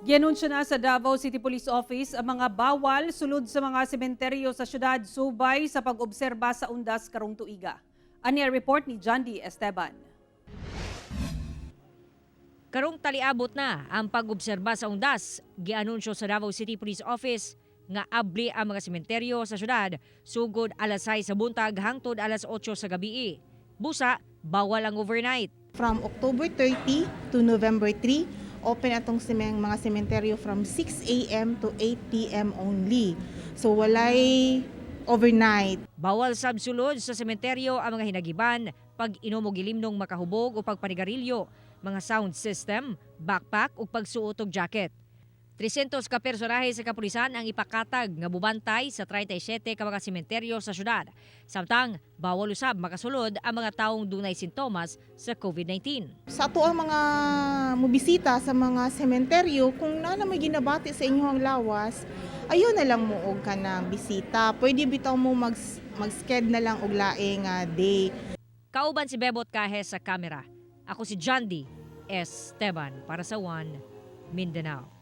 Gianunsyo na sa Davao City Police Office ang mga bawal sulod sa mga sementeryo sa syudad subay sa pag-obserba sa undas karong tuiga. Ani ang report ni John D. Esteban. Karong taliabot na ang pag-obserba sa undas, gianunsyo sa Davao City Police Office nga abli ang mga sementeryo sa syudad sugod alas 6 sa buntag hangtod alas 8 sa gabi. Busa, bawal ang overnight. From October 30 to November 3, open atong mga sementeryo from 6 a.m. to 8 p.m. only. So walay overnight. Bawal sab sulod sa sementeryo ang mga hinagiban, pag inom og ilimnong makahubog o pagpanigarilyo, mga sound system, backpack ug pagsuot og jacket. 300 ka personahe sa kapulisan ang ipakatag nga bubantay sa 37 ka mga sementeryo sa syudad. Samtang bawal usab makasulod ang mga taong dunay sintomas sa COVID-19. Sa ato ang mga mobisita sa mga sementeryo, kung naa na may ginabati sa inyong lawas, ayaw na lang mo og kanang bisita. Pwede bitaw mo mag-sched na lang og laing nga day. Kauban si Bebot Cajes sa kamera. Ako si John D. Esteban para sa One Mindanao.